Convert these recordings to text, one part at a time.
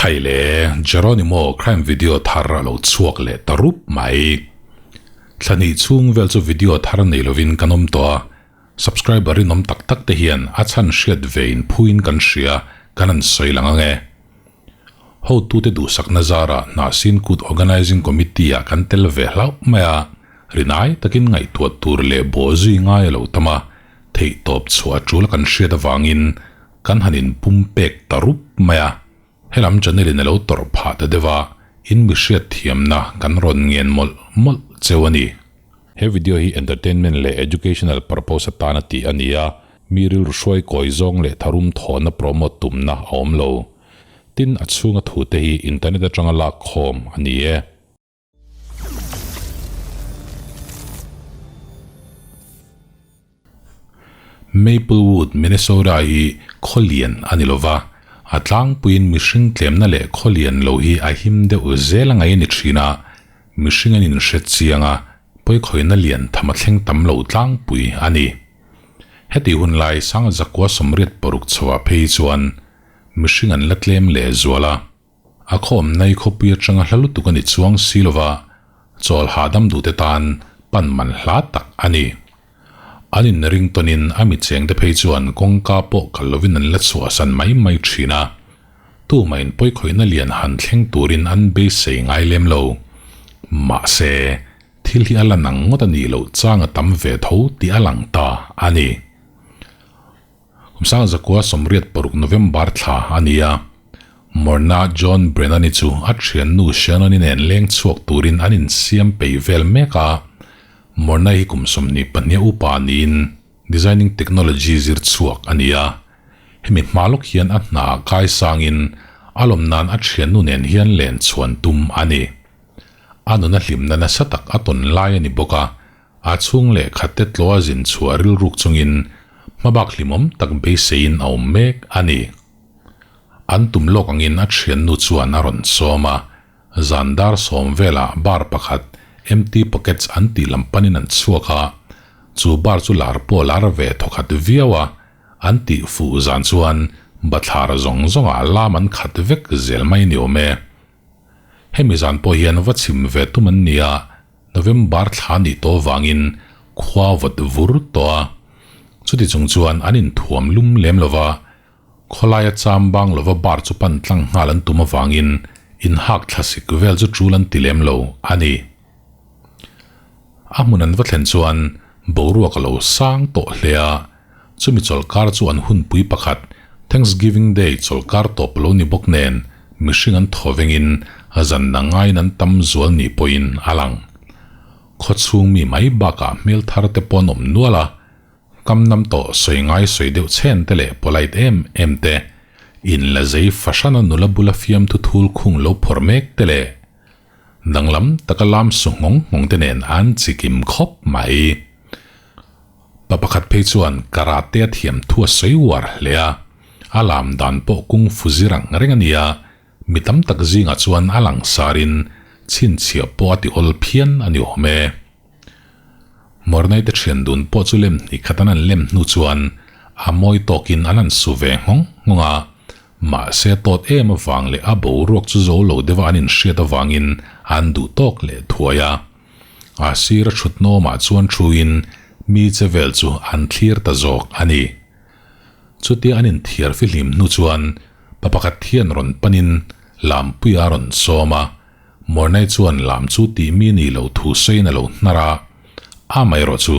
Khai le, Jeronimo crime video thar a lo chhuak leh ta rup mai. Thla hnih chhung vel chu video thar nei lovin kan awm tawh a, subscriber rinawm tak tak te hian a chhan hriat ve in phuin kan hria, kan han sawi lang ang e. Hotute duhsakna zarah Hnahsin Kut Organising Committee ah kan tel ve hlauh mai a, rinai takin ngaihtuah tur leh bawhzui ngai a lo tam a, theihtawp chhuah a tul a kan hriat avangin kan han inpum pek ta rup mai a, helam channel in a lo tawrh phah ta deuh a, in mi hriat thiamna kan rawn ngen mawlh mawlh cheu a ni. He video hi entertainment leh educational purpose atana tih a ni a, mi rilru hruai kawi zawng leh tharum thawhna promote tumna a awm lo. Tin, a chhunga thute hi internet atanga lak khawm a ni e. Maplewood, Minnesota hi khaw lian a ni lova, a tlangpuiin mihring tlemna leh khaw lian lo hi a him deuh zel a ngaih a ni thin a, mihring an inhre chiang a, pawikhawina lian tham a thleng tam lo tlangpui a ni. Heti hun lai Sanga Zakua 86 chhoah phei chuan mihring an la tlem leh zual a. A khawm nai khawpui atanga hla lutuk a ni chuang si lova, chawl hahdam duhte tan pan man hla tak a ni. An inring tawnin a mi chengte phei chuan kawngka pawh kal lovin an la chhuahsan mai mai thin a, tumahin pawikhawihna lian han thleng turin an beisei ngai lem lo. Mahse, thil hi a la nang ngawt a nih loh chang a tam ve tho tih a lang ta a ni. Kum 1986 November thla a ni a, Morna John Brennan-i chu a thiannu Shannon-i nen leng chhuak turin an insiam peih vel mek a. Morna hi kum 22 upa niin Designing Technology zir chhuak a ni a. Hemi hma lawk hian a hna kai sangin a lawm nan a thiannu nen hian len chhuan tum a ni. A nuna hlimna nasa tak a tawn lai a ni bawk a, A chhung leh khatte tlaw a zin chhuah rilruk chungin hmabak hlimawm tak beiseiin a awm mek a ni. An tum lawk angin a thiannu chuan a rawn sawm a, zan dar sawm velah bar pakhat Empty Pockets an tih lam panin an chhuak a, chu bar chu lar pawh lar ve thawkhat viau a, an tih fuh zan chuan bathlar zawng zawngah lam an khat vek zel mai ni awm e. Hemi zan pawh hian va chhim ve tum an ni a, November thla nih tawh vangin khua vawt vur tawh a. Chuti chung chuan an inthuam lum lem lo va, khawlaia cham bang lova bar chu pan tlang nghal an tum avangin inhak thlasik vel chu tul an ti lem lo a ni. A hmun an va thlen chuan boruak a lo sang tawh hle a, chumi chawlhkar chu an hunpui pakhat Thanksgiving Day chawlhkar tawp lo ni bawk nen mihring an thaw vengin a zan a ngaiin an tam zual ni pawhin a lang. Khawchhung mi mai bakah hmel thar te pawh an awm nual a, kam nam tawh sawi ngai sawi deuh chhen te leh polite em em te, in la zei fahran a nula bula fiamthu thul khung lo phawrh mek te leh Danglam taka lam su nghawng nghawng te nen an chi kim khawp mai. Pa pakhat phei chuan karate a thiam thu a sawi uar hle a, a lam dan pawh kung fu zir ang reng a ni a, mi tam tak zingah chuan a langsarin chhinchhiah pawh a ti awl phian a ni awm e. Mornay te thian dun pawh chu lem hnih khat an an lem hnu chuan a mawi tawkin an an su ve nghawng nghawng a, mahse tawt em avang leh a boruak chu zo lo deuha an inhriat avangin an duh tawk leh thuai a. A sir a thut nawmah chuan thuin mi che vel chu an thlir ta zawk a ni. Chutia an inthiar fihlim hnu chuan pa pakhat hian rawn panin Lampuia a rawn sawm a, Mornay chuan lam chu tih mi ni lo thu sawiin a lo hnar a, amaherawh chu,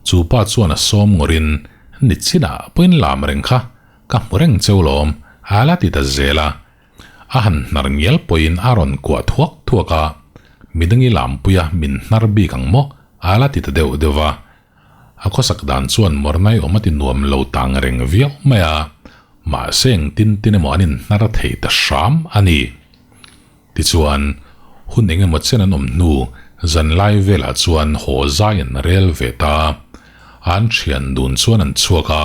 chu pa chuan a sawm ngawrin, Ni chinah pawhin lam reng kha ka hmu reng cheu lawm, a la ti ta zel a. A han hnar ngial pawhin a rawn kuah thuak thuak a, Midangi lampuia min hnar bik ang maw? a la ti ta deuh deuh va. A khawsak dan chuan Mornay awm a ti nuam lo tang reng viau mai a, mahse engtin tin emaw an inhnar thei ta hram a ni. Tichuan, hun eng emaw chen an awm hnu zanlai velah chuan haw zai an rel ve ta. An thian dun chuan an chhuak a,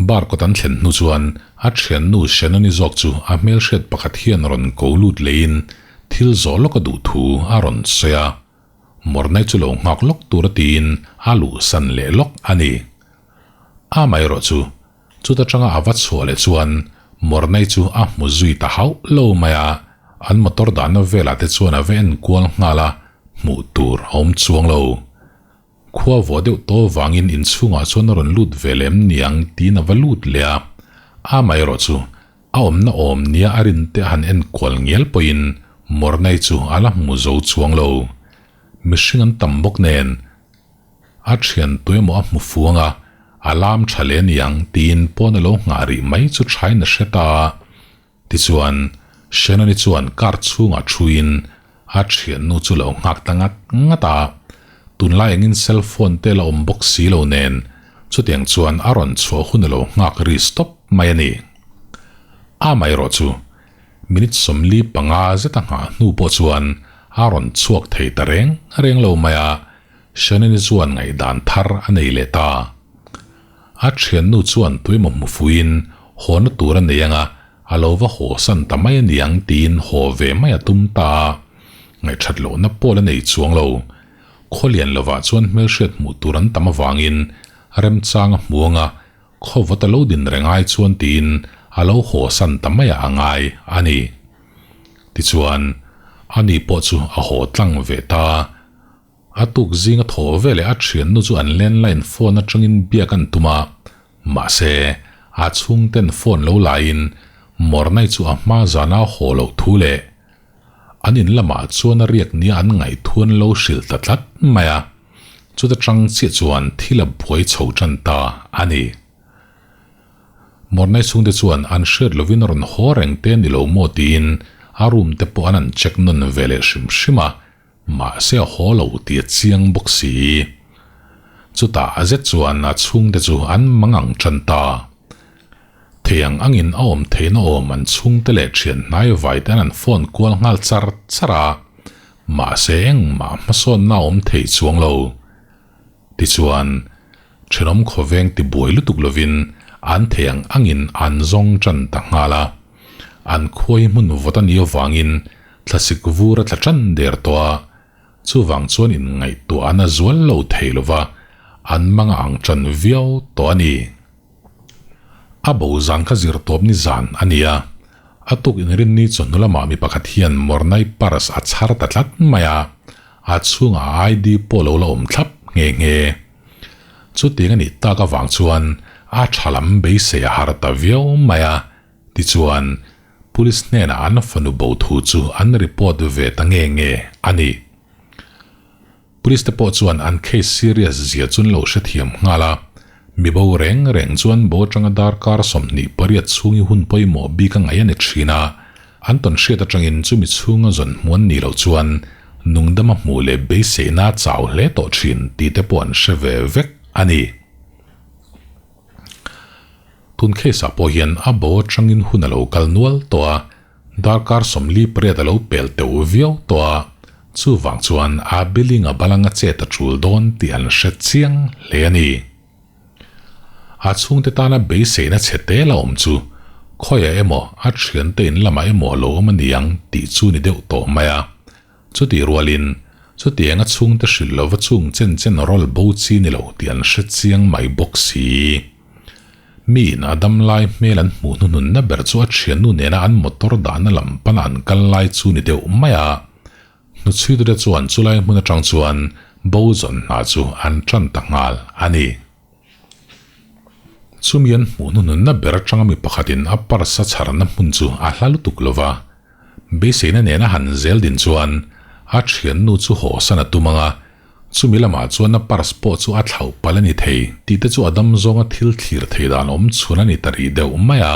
bar kawt an thlen hnu chuan a thiannu Shannon-i zawk chu a hmelhriat pakhat hian rawn ko lut leiin thil zawh lawk a duh thu a rawn sawi a. Mornay chu lo nghak lawk tur a tiin a luhsan leh lawk a ni. Amaherawhchu, chuta tanga a va chhuah leh chuan Mornay chu a hmu zui ta hauh lo mai a, an motor dahna velah te chuan a va en kual nghal a, hmuh tur a awm chuang lo. Khua vawh deuh tawh vangin inchhungah chuan a rawn lut ve lem niang tiin a va lut leh a, amaherawh chu a awmna awm nia a rin te a han en kual ngial pawhin Mornay chu a la hmu zo chuang lo. Mihring an tam bawk nen a thian tuemaw a hmu fuang a, a lam tha leh niang tiin pawn a lo nghah rih mai chu thain a hre ta a. Tichuan, Shannon-i chuan car chhungah thuin a thiannu chu lo nghak ta ngat ngat a. Tunlai engin cell phone te la awm bawk si lo nen, chutiang chuan a rawn chhuah hun a lo nghak ri stop mai a ni. Amaherawh chu, minute 45 zeta nghah hnu pawh chuan a rawn chhuak thei ta reng reng lo mai a, Shannon-i chuan ngaihdan thar a nei leh ta. A thiannu chuan tuimaw hmu fuiin hawna tur a nei anga a lo va haw san ta mai a niang tiin haw ve mai a tum ta a, ngaihthat lohna pawl a nei chuang lo. Khawlian lovah chuan hmelhriat hmuh tur an tam avangin remchang a hmu anga khawvawt a lo din reng ai chuan tiin a lo haw san ta mai a angai a ni. Tichuan, ani pawh chu a haw tlang ve ta. A tuk zinga thaw veleh a thiannu chu an landline phone atangin biak an tum a, mahse, a chhungten phone lo laiin Mornay chu a hma zana haw loh thu leh an in lamah chuan a riak nia an ngaih thu an lo hrilh ta tlat mai a, chuta tang chiah chuan thil a buai chho tan ta a ni. Mornay chhungte chuan an hriat lovin a rawn haw reng te ni lo maw tiin a room te pawh an han check nawn ve leh hrim hrim a, Mahse a haw lo tih a chiang bawk si. Chutah a zet chuan a chhungte chu an mangang tan ta. Thei ang angin a awm theihna awm an chhungte leh thian hnai vai te an an phone kual nghal char char a, mahse engmah hmasawnna a awm thei chuang lo. Tichuan, thenawm khawveng tibuai lutuk lovin an thei ang angin an zawng tan ta nghal a. An khuai hmun vawt a nih avangin thlasik vur a tla tan der tawh a, chuvang chuan inngaihtuah an a zual lo thei lova, an mang a ang tan viau tawh a ni. A bo zan kha zir tawp ni zan a ni a, a tuk inrinni chawhnu lamah mi pakhat hian Mornay purse a chhar ta tlat mai a, a chhungah a ID pawh lo la awm thlap nghe nghe. Chutiang a nih tak avang chuan a tha lam beisei a har ta viau mai a, tichuan Police hnenah an fanu bo thu chu an report ve ta nge nge a ni. Police te pawh chuan an case serious zia chu an lo hrethiam nghal a, mi bo reng reng chuan bo atanga darkar 28 chhungi hun pawimawh bik a ngaih a ni thin a, an tawn hriat atangin chumi chhunga zawn hmu an nih loh chuan nungdama hmuh leh beiseihna a chau hle tawh thin tih te pawh an hre ve vek a ni. Tun case ah pawh hian a bo atangin hun a lo kal nual tawh a, Darkar 48 a lo pel teuh viau tawh a, chuvang chuan a billing a balanga chet a tul dawn tih an hre chiang hle a ni. A chhungte tana beiseina chhe te la awm chu khawiah emaw a thiante in lamah emaw a lo awm a niang tih chu ni deuh tawh mai a. Chutih rualin chutiang a chhungte hrilh lova chung chen chen rawl bo chi ni lo tih an hre chiang mai bawk si. Miin a dam lai hmel an hmuh hnuhnunna ber chu a thiannu nena an motor dahna lam pana an kal lai chu ni deuh mai a. Hnuchhuitute chuan chulai hmun atang chuan bo zawn hna chu an tan ta nghal a ni. Chumi an hmuh hnuhnunna ber atanga mi pakhatin a purse a chharna hmun chu a hla lutuk lo va. Beiseina nena han zel din chuan a thiannu chu hawhsan a tum ang a, chumi lamah chuan a purse pawh chu a thlauh palh a ni thei tih te chu a dam zawnga thil thlir thei dan awm chhun a ni ta rih deuh mai a.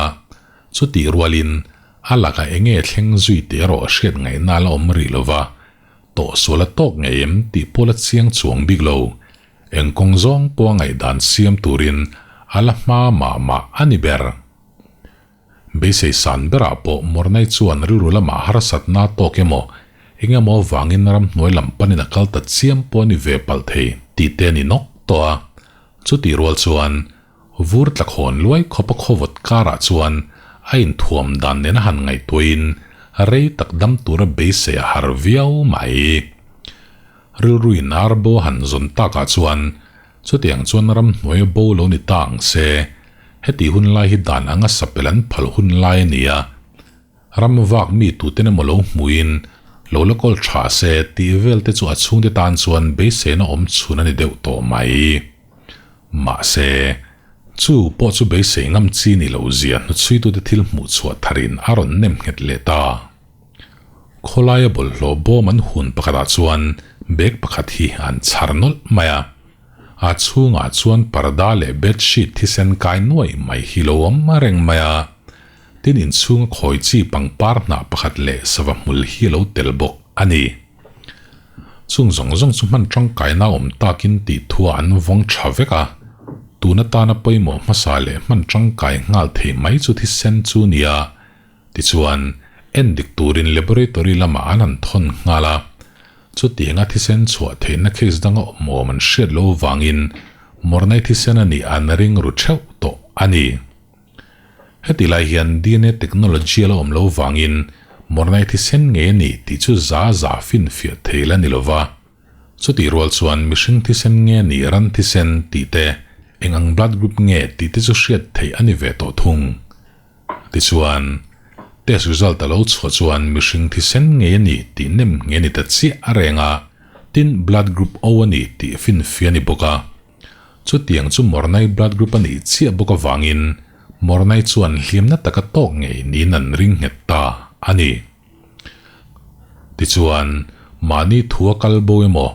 Chutih rualin a lakah eng nge thleng zui tih erawh hriat ngaihna a la awm rih lo va, tawhsual a tawk ngei em tih pawh la chiang chuang bik lo. Eng kawng zawng pawh a ngaihdan siam turin a la hma mah mah a ni ber. Beisei san berah pawh Mornay chuan rilru lamah harsatna tawk emaw, eng emaw avangin ramhnuai lam panin a kal ta chiam pawh a ni ve palh thei tih te a ni nawk tawh a. Chutih rual chuan vur tla khawn luai khawpa khawvawt karah chuan a inthuam dan nena han ngaihtuahin rei tak dam tura beisei a har viau mai. Rilruin arbo han zawn takah chuan chutiang chuan ramhnuai a bo lo ni ta ang se. Heti hun lai hi dan anga sapel an phal hun lai a ni a, ram vak mi tuten emaw lo hmuin lo la kawl tha se tih vel te chu a chhungte tan chuan beiseina awm chhun a ni deuh tawh mai. Mahse, chu pawh chu beisei ngam chi ni lo zia hnuchhuitute thil hmuh chhuah tharin a rawn nem nghet leh ta. Khawlaia bawlhhlawh bawm an hun pakhatah chuan bag pakhat hi an chhar nawlh mai a. A chhungah chuan parda leh bedsheet thisen kai nuai mai hi lo awm reng mai a. Tin inchhunga khawi chi pangpar hnah pakhat leh sava hmul hi a lo tel bawk a ni. Chung zawng zawng chu hman tangkaina awm takin tih thuah an vawng tha vek a. Tun atana pawimawh hmasa leh hman tangkai nghal thei mai chu thisen chu nia. Tichuan, endik turin laboratory lamah an han thawn nghal a. Chutianga thisen chhuah theihna case danga awm awm an hriat lo vangin Mornay thisen a nih an ring ru theuh tawh a ni. Heti lai hian dna technology a la awm lo vangin Mornay thisen ngei a ni tih chu za za finfiah thei la ni lova. Chutih rual chuan mihring thisen nge ni ran thisen tih te, eng ang blood group nge tih te chu hriat theih a ni ve tawh thung. Tichuan, test result a lo chhuah chuan mihring thisen ngei a ni tih nem nge ni ta chiah a reng a, tin blood group O a ni tih finfia a ni bawk a. Chutiang chu Mornay blood group a nih chiah bawk avangin Mornay chuan hliamna taka tawk ngei niin an ring nghet ta a ni. Tichuan, mahni thua kal bo emaw,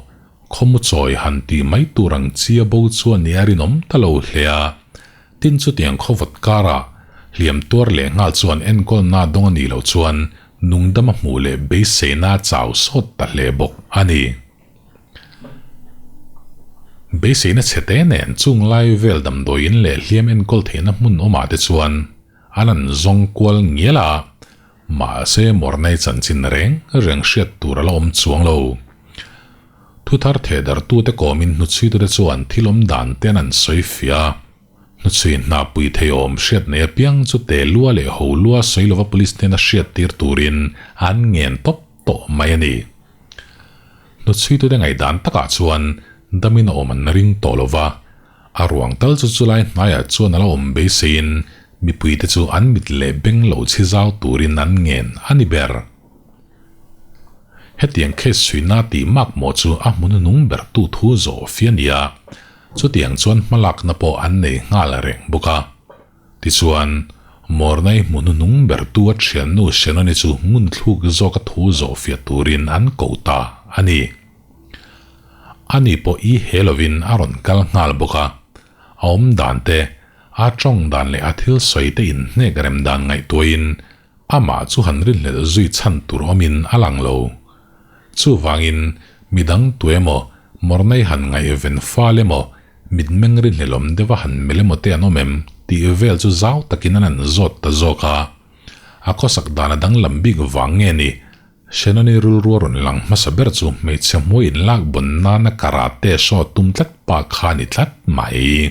khawmu chawi han tih mai tur ang chia bo chuan ni a rinawm ta lo hle a. Tin chutiang khawvawt karah hliam tuar leh nghal chuan enkawlna dawng a nih loh chuan nungdam a hmuh leh beiseina a chau sawt ta hle bawk a ni. Beiseina chhete nen chung lai vel damdawiin leh hliam enkawl theihna hmun awmah te chuan an an zawng kual ngial a, mahse Mornay chanchin reng reng hriat tur a la awm chuang lo. Thuthar thehdartute kawmin hnuchhuitute chuan thil awm dan te an an sawi fiah a. Hnuchhui hna pui thei awm hriat nei apiang chu te lua leh ho lua sawi lova police hnena hriat tir turin an ngen tawp tawh mai a ni. Hnuchhuitute ngaihdan takah chuan damin a awm an ring tawh lova, a ruang tal chu chulai hnaiah chuan a la awm beiseiin mipuite chu an mit leh beng lo chhi zau turin an ngen a ni ber. Hetiang case chhuina tih mak maw chu a hmu nunung ber tu thu zawh fi a ni a, chutiang chuan hmalakna pawh an nei nghal reng bawk a. Tichuan, Mornay hmu nunung ber tu a thiannu Shannon-i chu ngun thluk zawka thu zawh fiah turin an ko ta a ni. Ani pawh i he lovin a rawn kal nghal bawk a, a awm dan te, a tawng dan leh a thil sawi te inhnek rem dan ngaihtuahin Amah chu han rinhlelh zui chhan tur awmin a lang lo. Chuvangin, midang tu emaw, Mornay han ngaihven fal emaw, mitmeng rinhlelawm deuha han melh emaw te an awm em tih vel chu zau takin an han zawt ta zawk a. A khawsak dan a danglam bik vang nge ni? Shannon-i rilru a rawn lang hmasa ber chu hmeichhe hmuai inlak bawn nana karate show tum tlat pa kha a ni tlat mai.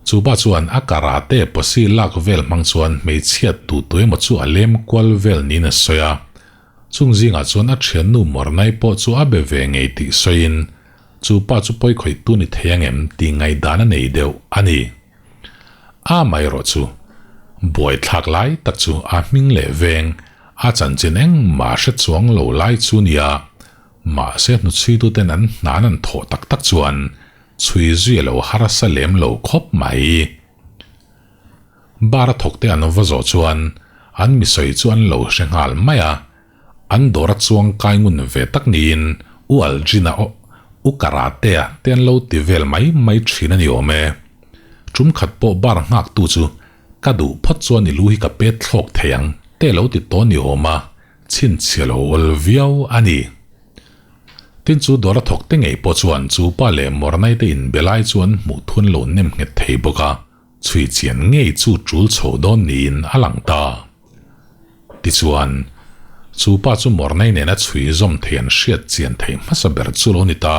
Chupa chuan a karate pawsi lak vel hmang chuan hmeichhia tu tu emaw chu a lem kual vel niin a sawi a. Chung zingah chuan a thiannu Mornay pawh chu a be ve ngei tih sawiin chupa chu pawi khawih tu ni thei angem tih ngaihdan a nei deuh a ni. Amaherawh chu buaithlak lai tak chu a hming leh veng a chanchin engmah hre chuang lo lai chu nia mahse hnuchhuituten an hnan an thawh tak tak chuan Chhui zui a lo harsa lem lo khawp mai. Bar a thawk te an va zawh chuan an misawi chu an lo hre nghal mai a, an dawr a chuang kai ngun ve tak niin U Algina aw U Karatea te an lo ti vel mai mai thin a ni awm e. Tum khat pawh bar nghak tu chu ka duh phawt chuan i lu hi ka pet thlawk thei ang te lo ti tawh ni awm a, chhinchhiah lo awl viau a ni. Tin chu dawr a thawk te ngei pawh chuan chu pa leh Mornay te inbe lai chu an hmuh thun lo nem nghet thei bawk a, chhui chian ngei chu tul chho dawn niin a lang ta. Tichuan, chu pa chu Mornay nena chhui zawm thei an hriat chian theih hmasa ber chu lo ni ta.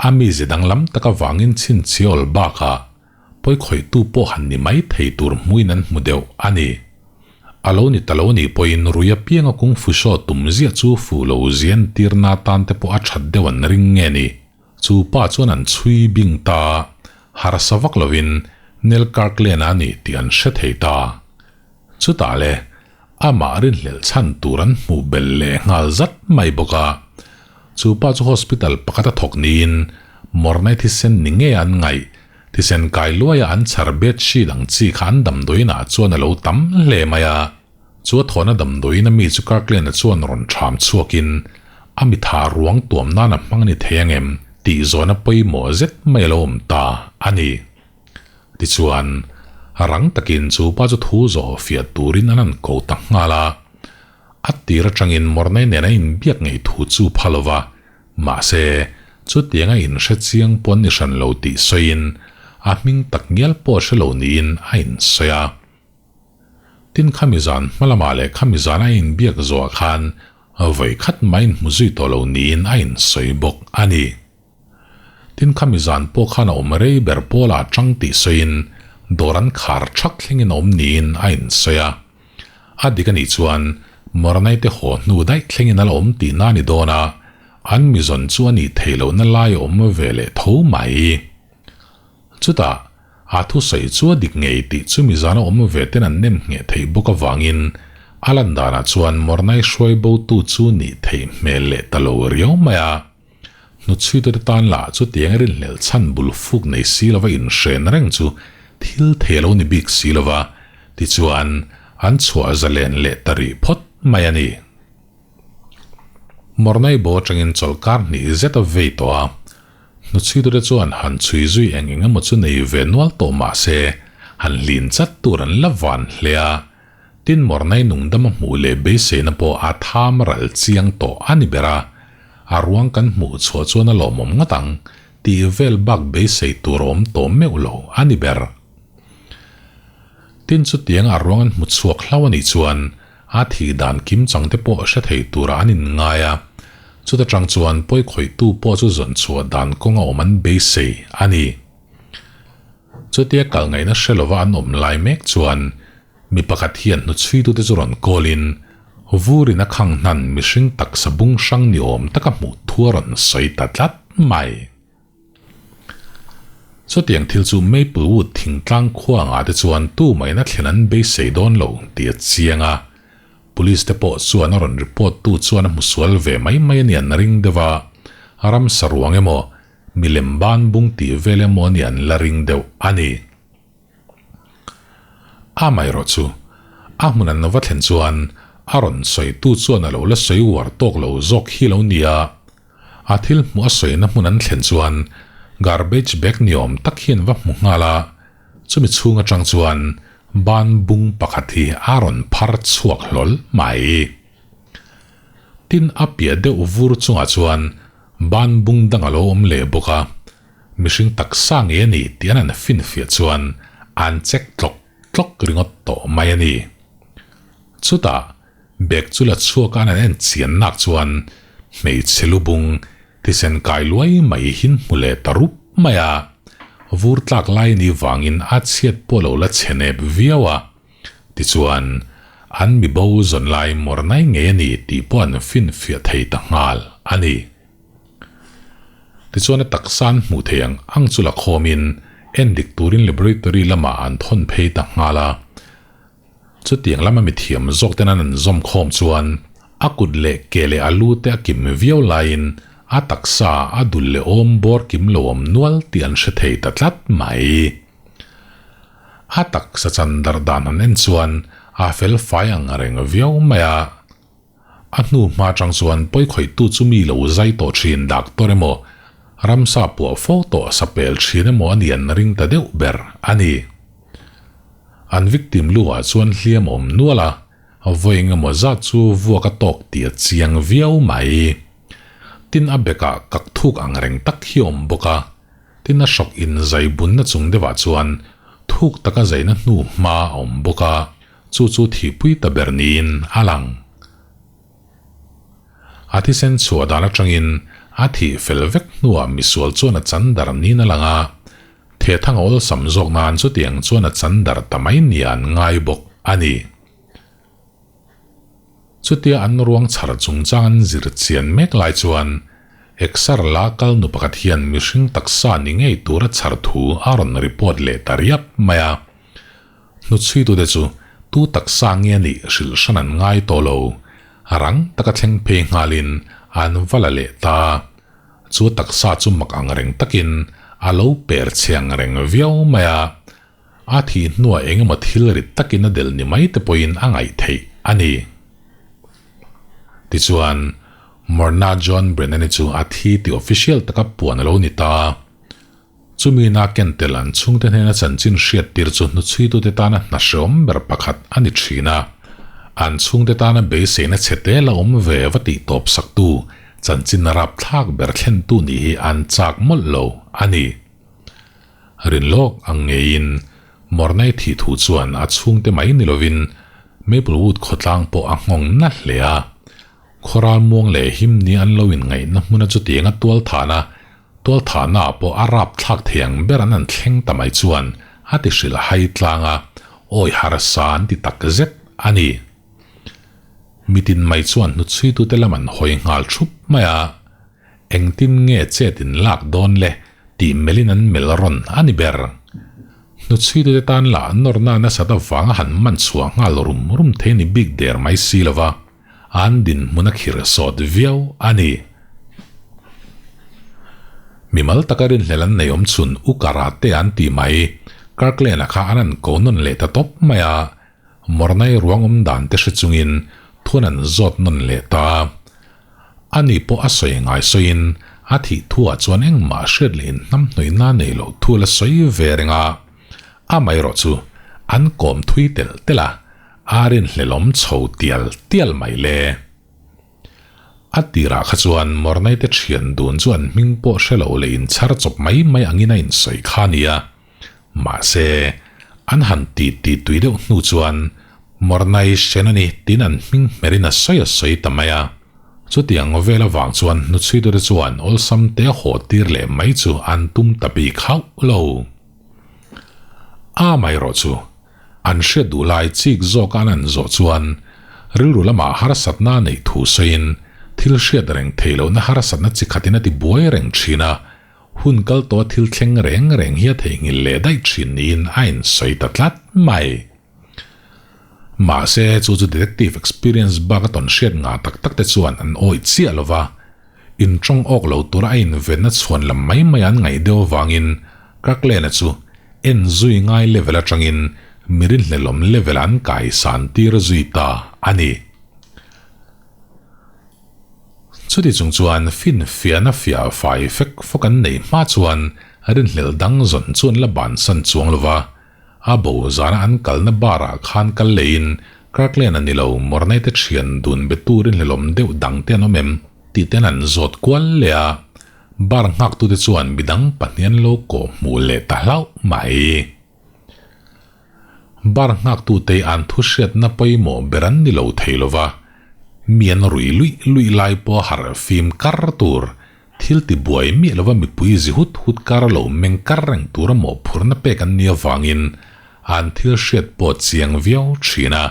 A mize danglam tak avangin chhinchhiawl bakah Pawikhawihtu pawh han ni mai thei tur hmuin an hmu deuh a ni. A lo ni ta lo nih pawhin rui apianga kung fu saw tum ziah chu fu lo zian tirna tan te pawh a that deuh an ring nge ni. Chu pa chuan an chhui bing ta. Harsa vak lovin. Neil Kirkland a ni tih an hre thei ta. Chutah le, amah rinhlelh chhan tur an hmuh belh leh nghal zat mai bawk a. Chu pa chu hospital pakhat a thawk niin Mornay thisen ni ngei an ngaih, thisen kai luaia an chhar bed sheet ang chi kha an damdawiinah chuan a lo tam hle mai a. Chu a thawhna damdawiin a mi chu Kirkland-a chuan rawn ṭham chhuakin a mitha ruang tuam nan a hmang ni thei ang em tih zawhna pawimawh zet mai a lo awm ta a ni. Tichuan, rang takin chu pa chu thu zawh fiah turin an han ko ta nghal a. A tir atangin Mornay nen a inbiak ngei thu chu pha lo va, mahse, chutianga inhre chiang pawn ni hran lo tih sawiin a hming tak ngial pawh hre lo niin a insawi a. Tin khami zan hma lamah leh khami zan a inbiak zawhah khan vawi khat mah inhmu zui tawh lo niin a insawi bawk a ni. Tin khami zan pawh khan a awm rei ber pawlah chang tih sawiin dawr an khar thak thlengin a awm niin a insawi a. A dik a nih chuan Moranai te haw hnu daih thlengin a la awm tihna a ni dawn a, an mizawn chu a nih theih lohna lai a awm ve leh tho mai. Chutah, a thusawi chu a dik ngei tih chu mizana awm ve ten an nem ngheh theih bawk avangin a lan danah chuan Mornai hruai botu chu nih theih hmel leh ta lo riau mai a. Hnuchhuitute tan lah chutiang rinhlelh chhan bul fuk nei si lova inhren reng chu thil thei a lo ni bik si lova, tichuan an chhuah zalen leh ta rih phawt mai a ni. Mornai bo atangin chawlhkar hnih zet a vei tawh a, Hnuchhuitute chuan han chhui zui eng eng emaw chu nei ve nual tawh mah se, han hlin chat tur an la van hle a. Tin Mornay nungdama hmuh leh beiseina pawh a tham ral chiang tawh a ni ber a. A ruang kan hmuh chhuah chuan a lawmawm ngawt ang tih vel bak beisei tur a awm tawh meuh lo a ni ber. Tin chutiang a ruang an hmu chhuak hlau a nih chuan A thih dan kim chang te pawh hre thei turah an inngai a, chuta tang chuan pawi khawihtu pawh chu zawn chhuah dan kawng a awm an beisei a ni. Chutia kal ngaihna hre lova an awm lai mek chuan mi pakhat hian hnuchhuitute chu rawn call-in vurin a khang hnan mihring taksa bung hrang ni awm taka hmuh thu a rawn sawi ta tlat mai. Chutiang thil chu Maplewood thingtlang khua angah te chuan tu maina thlen an beisei dawn lo tih a chiang a. Police te pawh chuan a rawn report tu chuan a hmu sual ve mai mai a ni an ring deuh a, ramsa ruang emaw, milem ban bung tih vel emaw a ni an la ring deuh a ni. Amaherawh chu, a hmun an va thlen chuan a rawn sawitu chuan a lo la sawi uar tawk lo zawk hi lo nia. A thil hmuh a sawina hmun an thlen chuan garbage bag ni awm tak hi an va hmu nghal a, chumi chhung atang chuan ban bung pakhat hi a rawn phar chhuak hlawl mai. Tin a piah deuh vur chungah chuan ban bung dang a lo awm leh bawk a, mihring taksa ngei a ni tih an han finfiah chuan an check tlawk tlawk ringawt tawh mai a ni. Chutah Bag chu la chhuak a an en chian nak chuan hmeichhe lubung thisen kai luai mai hin hmu leh ta rup mai a. Vur tlak lai ni vangin a chhiat pawh lo la chhe nep viau a. Tichuan, an mi bo zawn lai mawrnai ngei a ni tih pawh an finfiah thei ta nghal a ni. Tichuan a taksa an hmuh theih ang ang chu la khawmin endik turin laboratory lamah an thawn phei ta nghal a. Chutiang lama mithiam zawk ten an an zawm khawm chuan a kut leh ke leh a lu te a kim viau laiin a taksa a dul leh awm bawr kim lo awm nual tih an hre thei ta tlat mai. A taksa chan darh dan han en chuan a fel fai ang reng viau mai a. A hnu hma atang chuan pawi khawihtu chu mi lo zai tawh thin doctor emaw, ramsa puah fo tawh sapel thin emaw a ni an ring ta deuh ber a ni. An victim lu ah chuan hliam a awm nual a, vawi eng emaw zat chu vuak a tawk tih a chiang viau mai. Tin a bekah kak thuk ang reng tak hi a awm bawk a, tin a hrawk in zai bunna chung deuhah chuan thuk taka zaina hnu hma a awm bawk a, Chu chu thihpui ta ber niin a lang. A thisen chhuah dan atangin a thih fel vek hnuah misual chuan a chan dar niin a lang a, thehthang a awlsam zawk nan chutiang chuan a chan dar ta mai nia an ngai bawk a ni. Chutia an ruang chhar chungchang an zir chian mek lai chuan. Exer la kal nu pakhat hian mihring taksa ni ngei tura chhar thu a rawn report leh ta riap mai a. Hnuchhuitute chu tu taksa nge nih hrilh hran an ngai tawh lo. Rang taka thleng phei nghalin an va la leh ta. Chu taksa chu mak ang reng takin a lo per chhe ang reng viau mai a. A thih hnuah eng emaw thil rit takin a del ni mai te pawhin a ngaih theih a ni. Tichuan, Morna John Brennan-i chu a thi tih official taka puan a lo ni ta. Chumi na ken tel an chhungte hnena chanchin hriat tir chu hnuchhuitute tana hna hreawm ber pakhat a ni thin a. An chhungte tana beiseina chhe te la awm ve va tih tawp saktu chanchin rapthlak ber thlentu nih hi an chak mawlh lo a ni. Rinlawk ang ngeiin Mornay thih thu chuan a chhungte mai ni lovin Maplewood khawtlang pawh a nghawng na hle a. Khawral muang leh him ni an lo inngaihna hmuna chutianga tualthana tualthahna ah pawh a rapthlak thei ang ber an an thleng ta mai chuan a ti hrilh hai tlang a, awi harsa an ti tak zet a ni. Mitin mai chuan hnuchhuitute lam an hawi nghal thup mai a. Engtin nge chet in lak dawn le tih melhin an mel rawn a ni ber. Hnuchhuitute tan lah nawrna nasat avanga han man chhuah nghal rum rum thei ni bik der mai si lova, an dinhmun a khir sawt viau a ni. Mimal taka rinhlel an nei awm chhun U Karate an tih mai, Kirkland-a kha an an ko nawn leh ta tawp mai a, Mornay ruang awm dan te hre chungin thuan an zawt nawn leh ta. Ani pawh a sawi ngai sawiin a thih thuah chuan engmah hriat leh inhnamhnawihna nei loh thu la sawi ve reng a, amaherawh chu an kawm thui telh telh a, a rinhlelawm chho tial tial mai le. A tirah kha chuan Mornay te thian dun chu an hming pawh hre lo leh inchhar chawp mai mai angin a insawi kha a nia. Mahse, an han ti ti tui deuh hnu chuan Mornay Shenoni tiin an hming hmerin a sawi a sawi ta mai a. Chutiang vel avang chuan hnuchhuitute chuan awlsam te haw tir leh mai chu an tum ta bik hauh lo. A mai erawh chu an hriat duh lai chik zawka an an zawh chuan rilru lamah harsatna a neih thu sawiin thil hriat reng theih lohna harsatna chi khatin a ti buai reng thin a, Hun kal tawh thil thleng reng reng hi a theihnghilh leh daih thin niin a insawi ta tlat mai. Mahse, chu chu detective experience bak a tawn hriat ngah tak tak te chuan an awih chiah lo va, intawng awk lo tura a invenna chhuan lam mai mai an ngaih deuh avangin Kirkland-a chu en zui ngai level atangin mi rinhlelawm level an kaisan tir zui ta a ni. Chuti chung chuan finfiahna fiah fai fek fawk an nei hma chuan rinhlelh dang zawn chu an la bansan chuang lo va, a bo zana an kalna bar ah khan kal leiin Kirkland a ni lo, Mornay te thian dun be tu rinhlelawm deuh dang te an awm em tih ten an zawt kual leh a, bar nghaktute chuan midang pahnih an lo kawh hmuh leh ta hlauh mai. Bar nghaktute an thu hriatna pawimawh ber an ni lo thei lo va, mi an rui luih luih lai pawh harh fim kar tur, thil ti buai miah lova mipui zi hut hut kar lo meng kar reng tura mawhphurhna pek an nih avangin an thil hriat pawh chiang viau thin a,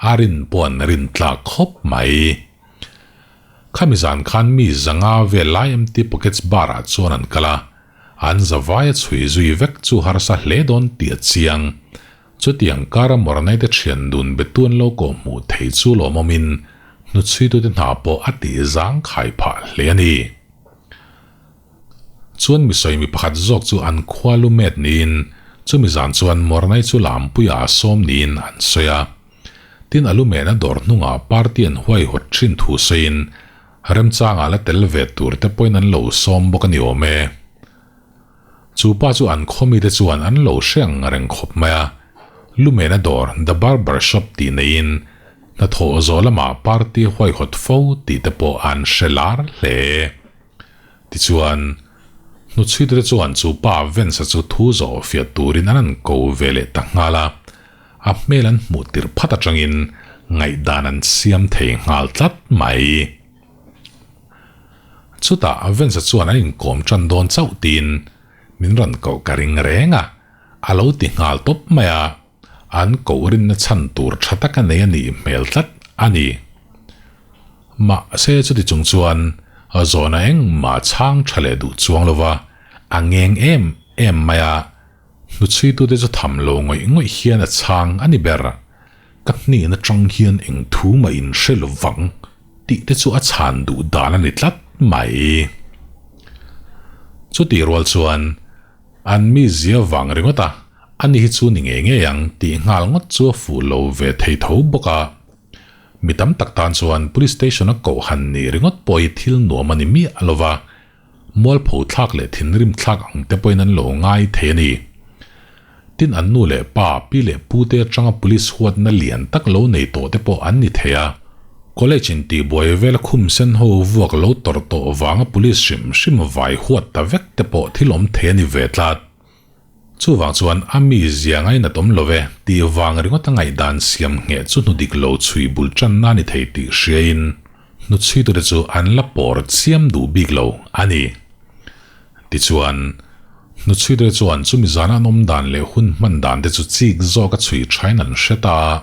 a rin pawh an rin tlak khawp mai. Khami zan khan mi zanga vel lai empty pockets bar ah chuan an kal a, An zavai a chhui zui vek chu harsa hle dawn tih a chiang. Chutiang kara Mornay te thian dun betu an lo kawh hmuh thei chu lawmawmin hnuchhuitute hna pawh a tih zang khai phah hle a ni. Chuan misawi mi pakhat zawk chu an khua lu met niin chumi zan chuan Mornay chu lampuia a sawm niin an sawi a. Tin a lu mehna dawr hnungah party an huaihawt thin thu sawiin Remchangah la tel ve tur te pawhin an lo sawm bawk a ni awm e. Chu pa chu an khawmite chuan an lo hre ang reng khawp mai a, Lumena dawr The Barber Shop tih neiin hnathawh zawh lamah party huaihawt fo tih te pawh an hre lar hle. Tichuan, hnuchhuitute chuan chu pa Vance-a chu thu zawh fiah turin an an ko ve leh ta nghal a, A hmel an hmuh tirh phat atangin ngaihdan an siam thei nghal tlat mai. Chutah Vance-a chuan an inkawm tan dawn chauh tiin min rawn koh ka ring reng a, a lo ti nghal tawp mai a, an koh rinna chhan tur tha tak a nei a nih hmel tlat a ni. Mahse chuti chung chuan A zawhna engmah a chhang tha leh duh chuang lo va, a ngeng em em mai a. Hnuchhuitute chu tham lo ngawih ngawih hian a chhang a ni ber. Ka hnen atang hian eng thu mah in hre lo vang tih te chu a chhan duh dan a ni tlat mai. Chutih rual chuan an mi zia vang ringawt a, ani hi chu ni ngei ngei ang tih nghal ngawt chu a fuh lo ve thei tho bawk a. Mi tam tak tan chuan Police Station a koh han nih ringawt pawh hi thil nuam a ni miah lo va, Mualpho thlak leh thinrim thlak ang te pawhin an lo ngai thei a ni. Tin an nu leh pa, pi leh pu te atanga police huatna lian tak lo nei tawh te pawh an ni thei a. College in tihbuai vela khum sen ho vuak lo tawrh tawh vanga police hrim hrim vai huat ta vek te pawh thil awm thei a ni ve tlat. Chuvang chuan a mi zia ngainat awm lo e tih vang ringawt a ngaihdan siam ngheh chu hnu dik lo chhui bul tanna a ni thei tih hriain hnuchhuitute chu an la pawr chiam duh bik lo a ni. Tichuan, hnuchhuitute chuan chumi zana an awm dan leh hun hman dan te chu chik zawk a chhui thain an hre ta a,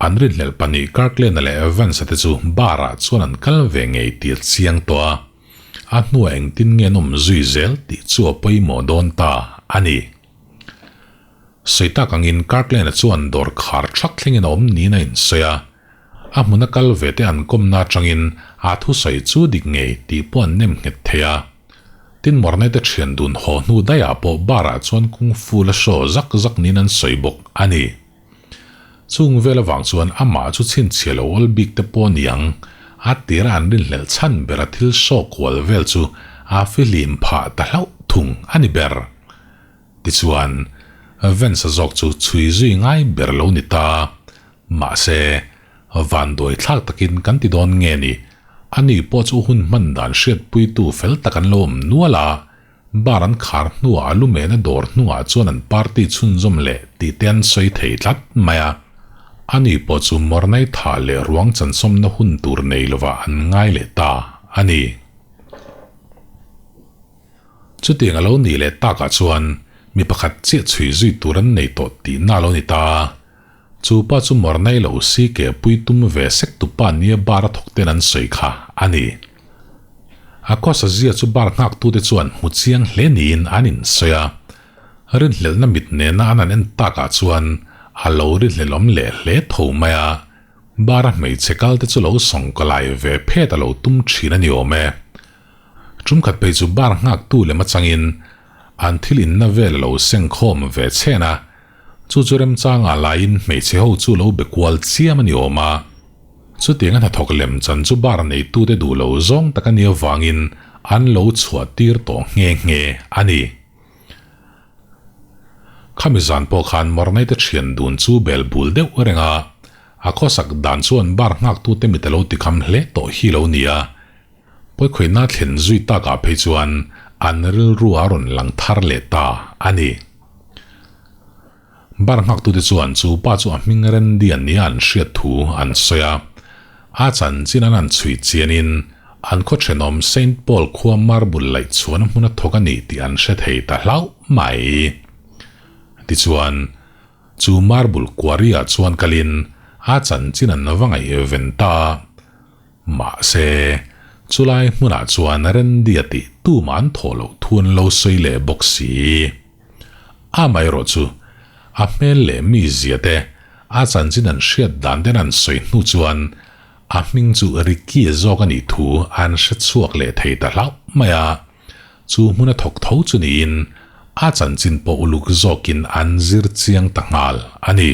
an rinhlelh pahnih Kirkland-a leh Evans-a te chu bar-ah chuan an kal ve ngei tih a chiang tawh a. A hnuah engtin nge an awm zui zel tih chu a pawimawh dawn ta a ni. Sawi tak angin Kirkland-a chuan dawr khar thak thlengin a awm niin a insawi a. A hmuna kal ve te an kawmna atangin a thusawi chu dik ngei tih pawh an nem nghet thei a. Tin Mornay te thian dun haw hnu daihah pawh bar-ah chuan kung fu la show zak zak niin an sawi bawk a ni. Chung vel avang chuan amah chu chhinchhiah lo awl bik te pawh ni ang, a tira an rinhlelh chhan bera thil saw kual vel chu a fihlim phah ta hlauh thung a ni ber. Tichuan, Vance-a zawk chu chhui zui ngai ber lo ni ta. Mahse, vanduai thlak takin kan ti dawn nge ni, ani pawh chu hun hman dan hriatpuitu fel tak an lo awm nual a, Bar an khar hnuah a lumena dawr hnungah chuan an party chhunzawm leh tih te an sawi thei tlat mai a. Ani pawh chu Mornay thah leh ruang chansawmna hun tur nei lovah an ngai leh ta a ni. Chutiang a lo nih leh takah chuan mi pakhat chiah chhui zui tur an nei tawh tihna a lo ni ta. Chu pa chu Mornay lo si ke pui tum ve sek tu pa nia bar a thawk ten an sawi kha a ni. A kawsa zia chu bar nghak tute chuan hmu chiang hle niin an insawi a. Rinhlelhna mit nena an han en takah chuan a lo rinhlelhawm leh hle tho mai a. Bar a hmeichhe kal te chu lo sawngkalai ve phet a lo tum thin a ni awm e. Tumkhat phei chu bar nghaktu lem atangin an thil inna vel a lo sengkhawm ve chhen a. Chu chu remchangah laiin hmeichhe ho chu lo be kual chiam a ni awm a. Chutiang a hnathawk lem chan chu bar neitute duh lo zawng tak a nih avangin an lo chhuah tir tawh nghe nghe a ni. Khami zan pawh khan Mornay-te thian dun chu bel bul deuh reng a, a khawsak dan chuan bar nghaktute mit a lo tikham hle tawh hi lo ni a. Pawikhawihna thlen zui takah phei chuan an rilru a rawn lang thar leh ta a ni. Bar nghaktute chuan chu pa chu a hming Randy a nia an hriat thu an sawi a. A chanchin an han chhui chianin an khaw thenawm Saint Paul khua marble laih chhuahna hmun a thawk a ni tih an hre thei ta hlauh mai. Tichuan, chu marble quarry-ah chuan kalin a chanchin an va ngaihven ta a. Mahse, chulai hmunah chuan Randy-a tih tumah an thawh loh thu an lo sawi leh bawk si. Amaherawh chu, a hmel leh mizia te, a chanchin an hriat dan ten an sawi hnu chuan a hming chu Ricky-a zawk a nih thu an hre chhuak leh thei ta hlauh mai a. Chu hmuna thawk tho chu niin a chanchin pawh uluk zawkin an zir chiang ta nghal a ni.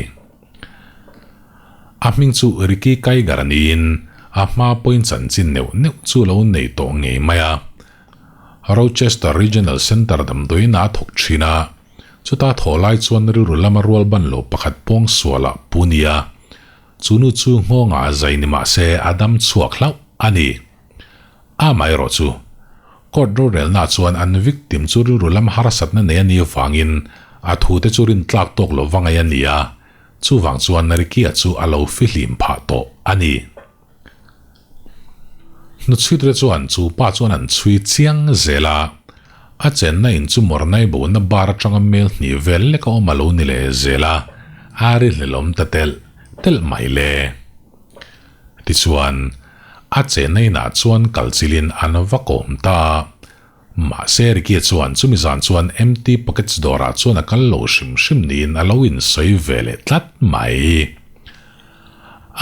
A hming chu Ricky Kaigar a niin a hma pawhin chanchin neuh neuh chu lo nei tawh ngei mai a. Rochester Regional Center damdawiin a thawk thin a, chuta thawh lai chuan rilru lama rual ban lo pakhat pawng sualah pu nia. Chu nu chu nghawngah a zai ni mah se a dam chhuak hlauh a ni. Amaherawh chu, court rorelna chuan an victim chu rilru lam harsatna nei a nih avangin a thute chu rintlak tawk lo va ngaih a ni a, chuvang chuan Ricky-a chu a lo fihlim phah tawh a ni. Hnuchhuitre chuan chu pa chuan an chhui chiang zel a, a chenna in chu Mornay bona bar atanga mel hnih vel lek a awm a lo ni leh zel a, a ri hlelawm ta telh telh mai le. Tichuan, A chenna inah chuan kal chilhin an va kawm ta a. Mahse Ricky chuan chumi zan chuan Empty Pockets dawrah chuan a kal lo hrim hrim niin a lo insawi ve leh tlat mai.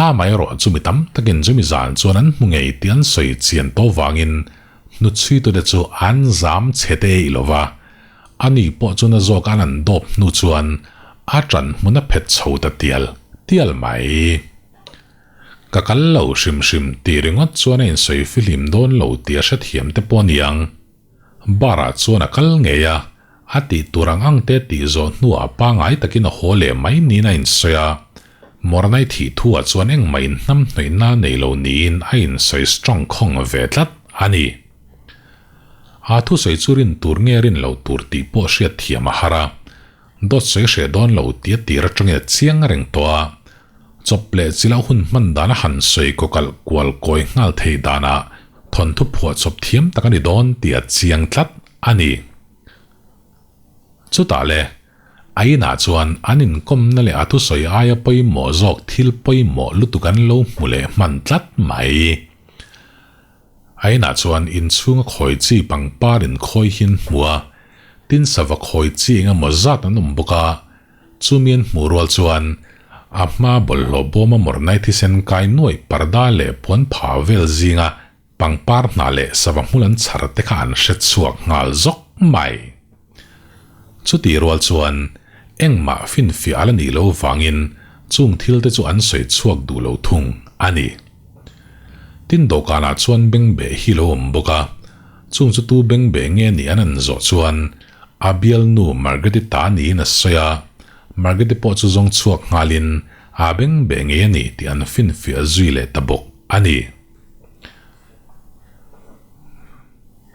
Amaherawh chumi tam takin chumi zan chuan an hmu ngei tih an sawi chian tawh vangin hnuchhuitute chu an zam chhe te i lo va, ani pawh chu na zawk an an dawp hnu chuan a ṭan hmun a phet chho ta tial tial mai. Ka kal lo hrim hrim tih ringawt chuan a insawi fihlim dawn lo tih a hrethiam te pawh a niang. Bar ah chuan a kal ngei a, a tih tur ang ang te tih zawh hnuah pangai takin a haw leh mai niin a insawi a. Mornai thih thu ah chuan engmah inhnam hnawihna nei lo niin a insawi strong khawng ve tlat a ni. A thusawi chu rin tur nge rin loh tur tih pawh hriatthiam a har a. Dawt sawi hreh dawn lo tih a tir atangin a chiang reng tawh a, chawp leh chila hun hman dan a han sawi kaw kalh kual kawi nghal thei danah thawnthu phuah chawp thiam tak a ni dawn tih a chiang tlat a ni. Chutah le, a inah chuan an inkawmna leh a thusawi aia pawimawh zawk thil pawimawh lutuk an lo hmu leh hman tlat mai. A inah chuan inchhunga khawi chi pangpar inkhawi hi an hmu a, tin sava khawi chi eng emaw zat an awm bawk a, chumi an hmuh rual chuan a hma bawlhhlawh bawma mawrhnai thisen kai nuaih parda leh puan pha vel zinga pangpar hnah leh sava hmul an chhar te kha an hre chhuak nghal zawk mai. Chutih rual chuan engmah finfiah ala nih loh vangin chung thil te chu an sawi chhuak duh lo thung a ni. Tin dawhkanah chuan bengbeh hi lo awm bawk a, chung chu tu bengbeh nge nih an an zawh chuan a bialnu Margaret-i ta niin a sawi a, Margaret-i pawh chu zawng chhuak nghalin a bengbeh ngei a ni tih an finfiah zui leh ta bawk a ni.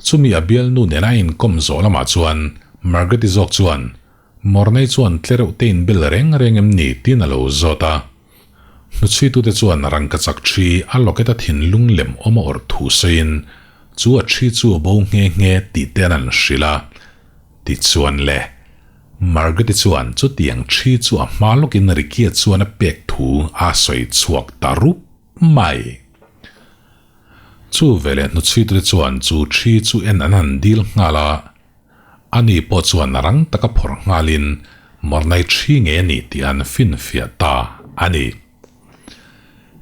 Chumi a bialnu nena a inkawm zawh lamah chuan Margaret-i zawk chuan, Mornay chuan tlereuh te inbel reng reng em ni? tiin a lo zawt a. Hnuchhuitute chuan rangkachak thi a locket a thinlung lem awm a awrh thu sawiin chu a thi chu a bo nghe nghe tih te an an hrilh a. Tichuan le, Margaret-i chuan chutiang thi chu a hma lawkin Ricky-a chuan a pek thu a sawi chhuak ta rup mai. Chu veleh hnuchhuitute chuan chu thi chu en an han dil nghal a, ani pawh chuan rang taka phawrh nghalin Mornai thi ngei a ni tih an finfiah ta a ni.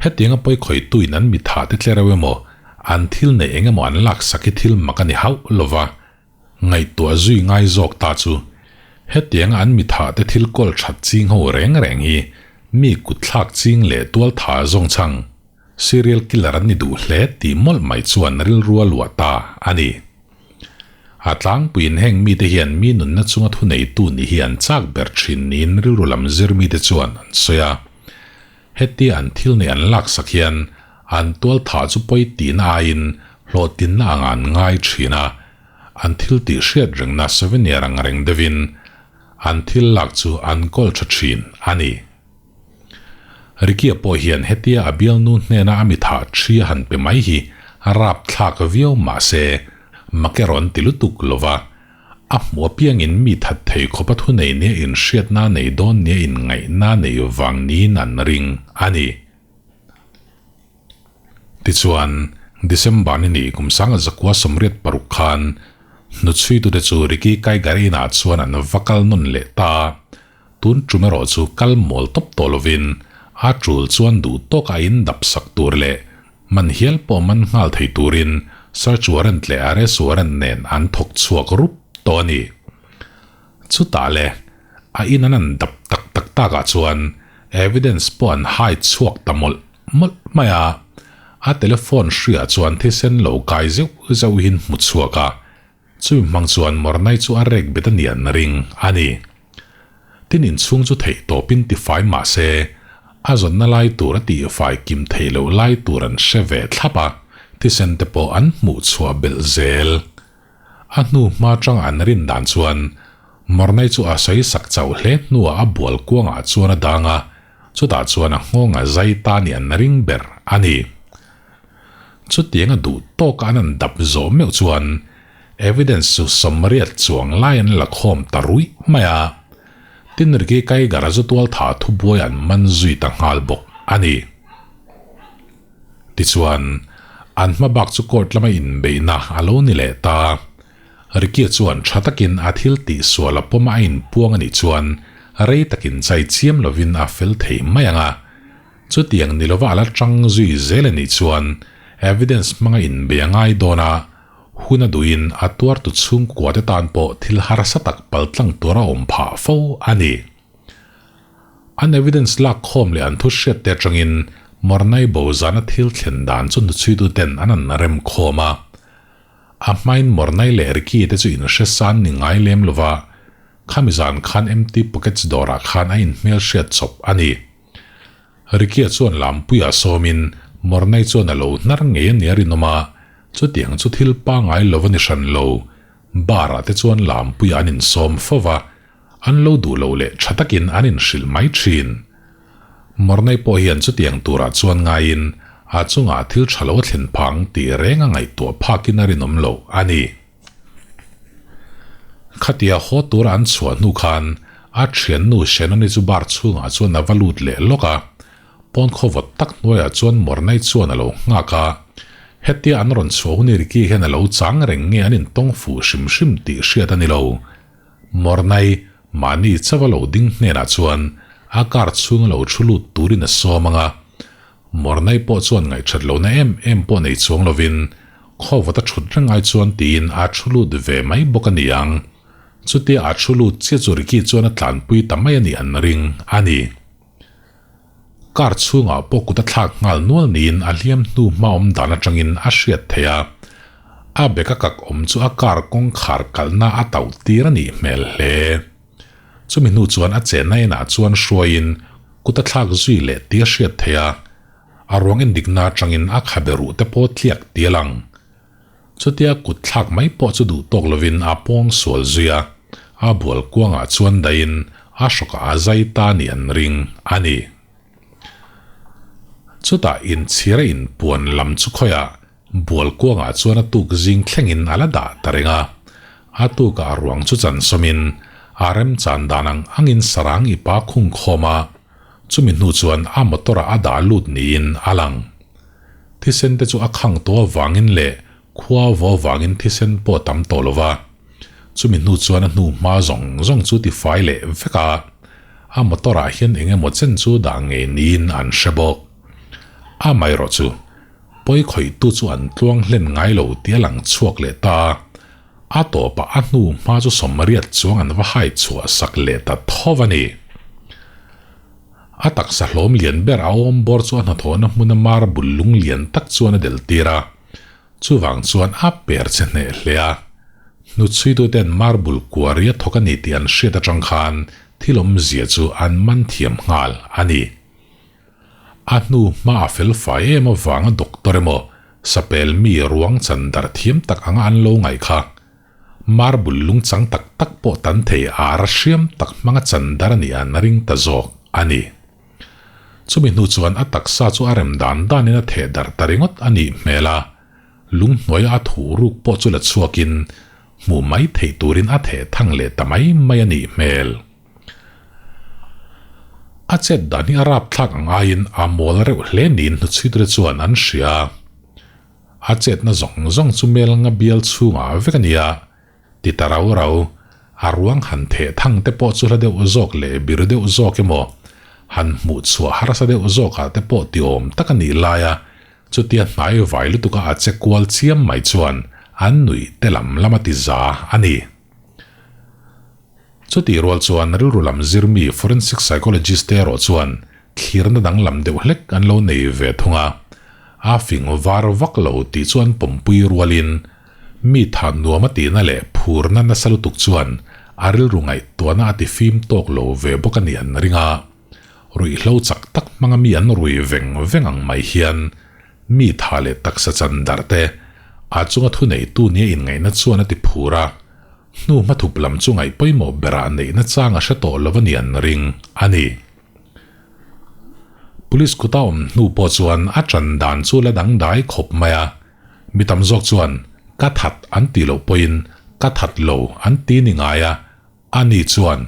Hetianga pawikhawihtuin an mitha te tlereuh emaw, an thil neih eng emaw an laksak hi thil mak a ni hauh lova, Ngaihtuah zui ngai zawk ta chu, hetianga an mitha te thil kawl that ching ho reng reng hi mi kutthlak ching leh tual tha zawng chhang serial killer an ni duh hle tih mawlh mai chuan rilru a luah ta a ni. A tlangpuiin heng mite hian mi nunna chunga thuneitu ni hi an chak ber thin niin rilru lam zir mite chuan an sawi a. Hetia an thil nei an laksak hian an tual tha chu pawi tihna aiin hlawhtlinna anga an ngai thin a, an thil tih hriat rengna souvenir ang reng deuhin an thil lak chu an kawl tha thin a ni. Ricky-a pawh hian hetia a bialnu hnena a mithah thi a han pe mai hi a rapthlak viau mahse makerawh an ti lutuk lova, A hmuh apiangin mi that thei khawp a thunei nia inhriatna nei dawn nia inngaihna nei vang niin an ring a ni. Tichuan, December ni ni kum sanga zakua 86 khan hnuchhuitute chu Ricky Kaigarina chuan an va kal nawn leh ta. Tun tum erawh chu kal mawl tawp tawh lovin a tul chuan duh tawk a in dap sak tur leh man hial pawh man nghal thei turin search warrant leh arrest warrant nen an thawk chhuak rup tawh a ni. Chutah le a in an an dap tak tak takah chuan evidence pawh an hai chhuak ta mawlh mawlh mai a, a telephone hriah chuan thisen lo kai zeuh zeuhin hmu chhuak a, Chumi hmang chuan Mornai chu a rek bet a ni an ring a ni. Tin inchhung chu theih tawpin tifai mah se, a zawnna lai tur a tihfai kim theih loh lai tur an hre ve thlap a, thisen te pawh an hmuh chhuah belh zel. A hnu hma tang an rin dan chuan Mornai chu a sawi sak chauh hle hnuah a bual kuangah chuan a dang a, chutah chuan a nghawng a zai ta ni an ring ber a ni. Chutiang a duh tawk an an dap zawh meuh chuan evidence chu 80 chuang lai an la khawm ta ruih mai a. Tin Ricky Kaigar a zu tual tha thubuai an man zui ta nghal bawk a ni. Tichuan, An hma bak chu court lama inbeihna a lo ni leh ta. Ricky-a chuan tha takin a thil tih sual a pawm a inpuang a nih chuan rei takin chai chiam lovin a fel thei mai ang a. Chutiang ni lova a la tang zui zel a nih chuan evidence hmanga inbei a ngai dawn a, hun a duhin a tuartu chhungkuate tan pawh thil harsa tak paltlang tur a awm phah fo a ni. An evidence lak khawm leh an thu hriat te atangin Mornai bo zana thil thlen dan chu hnuchhuituten an an rem khawm a. A hmain Mornai leh Ricky te chu inhre san ni ngai lem lova, khami zan khan Empty Pockets dawrah khan a inhmel hriat chawp a ni. Ricky-a chuan lampuiah sawmin Mornai chuan a lo hnar ngei a nia rinawm a, chutiang chu thil pangai lo a ni hran lo. Bar-ah te chuan lampuiah an insawm fo va, An lo duh lo leh tha takin an inhrilh mai thin. Mornay pawh hian chutiang turah chuan ngaiin a chungah thil tha lo a thlen phang tih reng a ngaihtuah phakin a rinawm loh a ni. Khatia haw tura an chhuah hnu khan a thiannu Shannon-i chu bar chhungah chuan a va lut leh lawk a, pawn khaw vawt tak hnuaiah chuan Mornay chuan a lo nghak a. Hetia an rawn chhuah hun i Ricky hian a lo chang reng nge an intawng fuh hrim hrim tih hriat a ni lo. Mornay, mahni chauh a lo ding hnenah chuan a car chhung a lo thu lut turin a sawm ang a. Mornay pawh chuan ngaihthat lohna em em pawh nei chuang lovin khawvawt a thut reng ai chuan tiin a thu lut ve mai bawk a ni ang. Chutia a thu lut chiah chu Ricky chuan a tlanpui ta mai a nih an ring a ni. Car chhungah pawh kut a thlak nghal nual niin a hliam hnu hma awm dan atangin a hriat theih a. A bag a kak awm chu a car kawngkhar kalhna a tauh tir a nih hmel hle. Chumi hnu chuan a chenna inah chuan hruaiin kut a thlak zui leh tih a hriat theih a. A ruang endikna atangin a khabe ruh te pawh tliak ti a lang. Chutia kut thlak mai pawh chu duh tawk lovin a pawng sual zui a, a bual kuangah chuan dahin a hrawkah a zai ta nih an ring a ni. Chutah inchhir a inpuan lam chu khawiah bual kuangah chuan a tuk zing thlengin a la dah ta reng a, a tukah a ruang chu chansawmin a remchan dan ang angin sarang i pa khung khawm a, chumi hnu chuan a motor-ah a dah lut niin a lang. Thisen te chu a khang tawh avangin leh khua vaw avangin thisen pawh a tam tawh lo va. Chumi hnu chuan a hnu hma zawng zawng chu tifai leh vek a, a motor ah hian eng emaw chen chu dah ngei niin an hre bawk. Amaherawh chu, pawi khawihtu chu an tluang hlen ngai lo tih a lang chhuak leh ta a, a tawpah a hnu hma chu sawmriat chuang an va hai chhuah sak leh ta tho a ni. A taksa hlawm lian ber a awm bawr chu a hnathawhna hmuna mar bul lung lian tak chuan a del tir a, chuvang chuan a per che hneh hle a. Hnutchhuituten marble kuari a thawk a ni tih an hriat atang khan thil awmzia chu an man thiam nghal a ni. A hnu hma a fel fai em avanga doctor emaw sapel mi ruang chan dar thiam tak anga an lo ngaih kha Marble lungchang tak tak pawh tan thei ara hriam tak hmanga chan dar a nih an ring ta zawk a ni. Chumi hnu chuan a taksa chu a rem dan danin a theh darh ta ringawt a nih hmel a, lunghnuaia a thuh ruk pawh chu la chhuakin hmuh mai theih turin a theh thang leh ta mai mai a nih hmel. A chet dan hi a rapthlak ang aiin a mawl reuh hle niin hnuchhuiture chuan an hria. A chetna zawng zawng chu mel nga bial chhungah vek a ni a, ti ta rau rau. A ruang han theh thang te pawh chu hla deuh zawk leh bir deuh zawk emaw, han hmuh chhuah harsa deuh zawkah te pawh ti awm tak a nih laia chutia hnai vai lutuka a che kual chiam mai chuan an nuih te lam lam a ti za a ni. Chutih rual chuan rilru lam zirmi forensic psychologist te erawh chuan thlirna danglam deuh hlek an lo nei ve thung a, a fing var vak lo tih chu an pawmpui rualin mi tha nuam a tihna leh phurna nasa lutuk chuan a rilru ngaihtuahna a ti fim tawk lo ve bawk a nih an ring a. Ruihhlo chak tak hmanga mi an rui veng veng ang mai hian mi tha leh taksa chan darh te a chunga thuneitu nia inngaihna chuan a ti phur a. Hnu hmathup lam chu ngaih pawimawh berah neihna chang a hre tawh lo a ni an ring a ni. Police kuta awm hnu pawh chuan a ṭan dan chu la dangdai khawp mai a, mi tam zawk chuan ka that an tih loh pawhin ka that lo an ti ni ngai a, ani chuan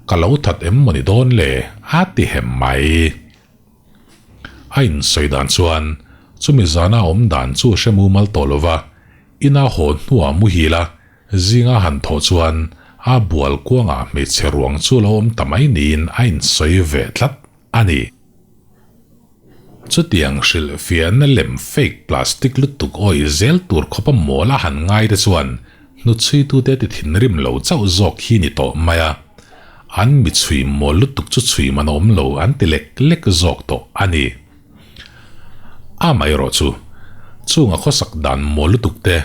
ka lo that em maw ni dawn le a ti hem mai. A insawi dan chuan Chumi zana awm dan chu hre mumal tawh lo va, ina haw hnuah muhil a, zinga han thawh chuan a bual kuangah hmeichhe ruang chu lo awm ta mai niin a insawi ve tlat a ni. Chutiang hrilhfiahna lem fake plastic lutuk awih zel tur khawpa mawl a han ngai te chuan hnuchhuitute ti thinrim lo chauh zawk hi ni tawh mai a, an mi chhui mawl lutuk chu chhui man a awm lo an ti lek lek zawk tawh a ni. Amaherawh chu, chunga khawsak dan mawl lutuk te,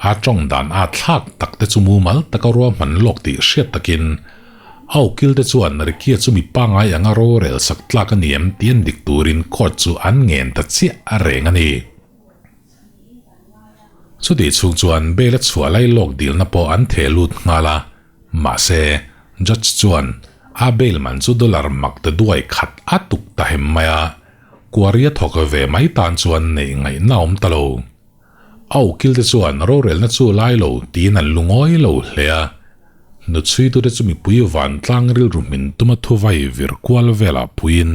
a tawng dan a thlak tak te chu mumal taka ruahman lawk tih hriat takin a ukil te chuan Ricky-a chu mi pangai anga rorel sak tlak a ni em tih an dik turin court chu an ngen ta chiah a reng a ni. Chutih chhung chuan bail a chhuah lai lawk dilna pawh an theh lut nghal a, mahse judge chuan a bail man chu dollar mak ta duai khat a tuk ta hem mai a, quarry a thawk ve mai tan chuan neih ngaihna awm ta lo. A ukil te chuan rorelna chu lai lo tiin an lungawi lo hle a, hnuchhuitute chu mipui vantlang rilru hmin tuma thuvai vir kual velah puiin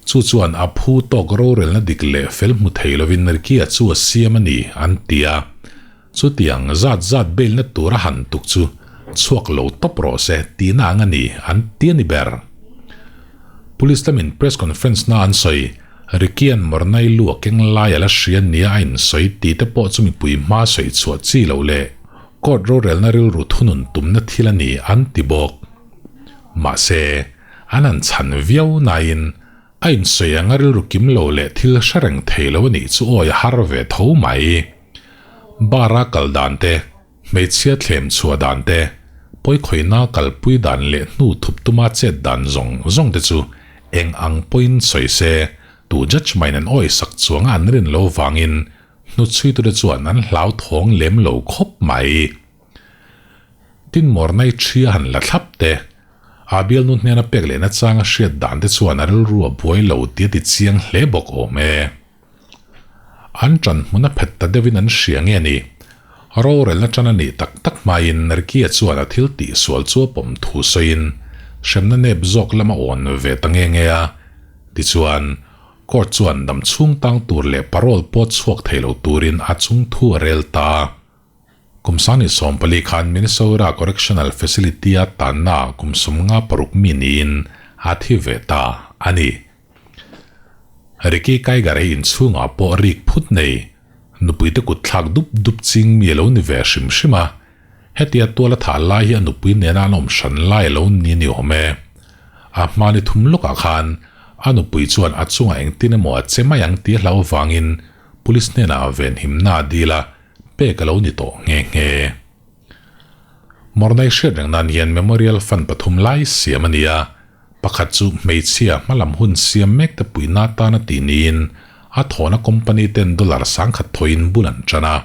chu chuan a phu tawk rorelna dik leh fel hmu thei lovin Ricky-a chu a siam a ni an ti a, chutiang zat zat bail-na tura han tuk chu chhuak lo tawp rawh se tihna ang a ni an ti a ni ber. Police lamin press conference na an sawi. Ricky-a'n Mornai lu a keng lai a la hria nia a insawi tih te pawh chu mipui hma sawi chhuah chi loh leh court rorelna rilru thunun tumna thil a ni an ti bawk. Mahse, an han chhan viau nain a insawi anga rilru kim lo leh thil hre reng thei lo a nih chu awi a har ve tho mai. Bar-a kal dan te, hmeichhia thlem chhuah dan te, pawikhawina kalpui dan leh hnu thup tuma chet dan zawng zawng te chu eng ang pawhin sawi se, tu judge maiin an awisak chuanga an rin lo vangin hnuchhuitute chuan an hlauthawng lem lo khawp mai. Tin Mornai thi a han la thlap te, a bialnu hnena pek lehna changa hriat dan te chuan a rilru a buai lo tih a ti chiang hle bawk awm e. An ṭan hmun a phet ta deuhin an hria nge ni? Rorelna ṭan a nih tak tak hmain Ricky-a chuan a thil tihsual chu a pawm thu sawiin hremna nep zawk lam a awn ve ta nge nge a. Tichuan, court chuan dam chhung tang tur leh parole pawt chhuak thei lo turin a chung thu a rel ta. Kum 2014 khan Minnesota Correctional Facility-a tanna kum 56 mi niin a thi ve ta a ni. Ricky Kaigar hi inchhungah pawh rik phut nei, nupuite kut thlak dup dup ching mi a lo ni ve hrim hrim a. Hetia tual a thah lai hi a nupui nena an awm hran lai a lo ni ni awm e. A hmani thum lawkah khan a nupui chuan a chungah engtin emaw a che mai ang tih a hlauh avangin police hnenah venhimna a dil a, pek a lo ni tawh nghe nghe. Mornai hriat reng nan hian Memorial Fund pathum lai siam a ni a. Pakhat chu hmeichhia hmalam hun siam mek te puihna atana tih niin a thawhna company ten dollar 10,000 thawiin bul an tan a.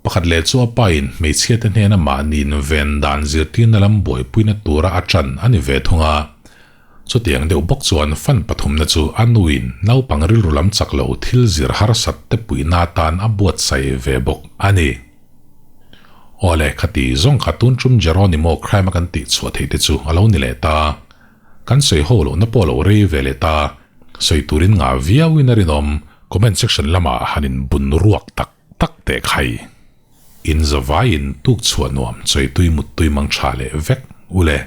Pakhat leh chu a pa in hmeichhia te hnena mahni inven dan zirtirna lam buaipuina tura a tan a ni ve thung a. Chutiang deuh bawk chuan fund pathumna chu a nu in naupang rilru lam chak lo thil zir harsat te puihna atan a buatsaih ve bawk a ni. Awle, khati zawng kha tun tum Jeronimo crime a kan tih chhuah theih te chu a lo ni leh ta. Kan sawi ho lohna pawh a lo rei ve leh ta. Sawi turin ngah viauin a rinawm. Comment section lamah han in bun ruak tak tak teh khai. In zavaiin tuk chhuah nuam chawitui muttui mang tha leh vek ule.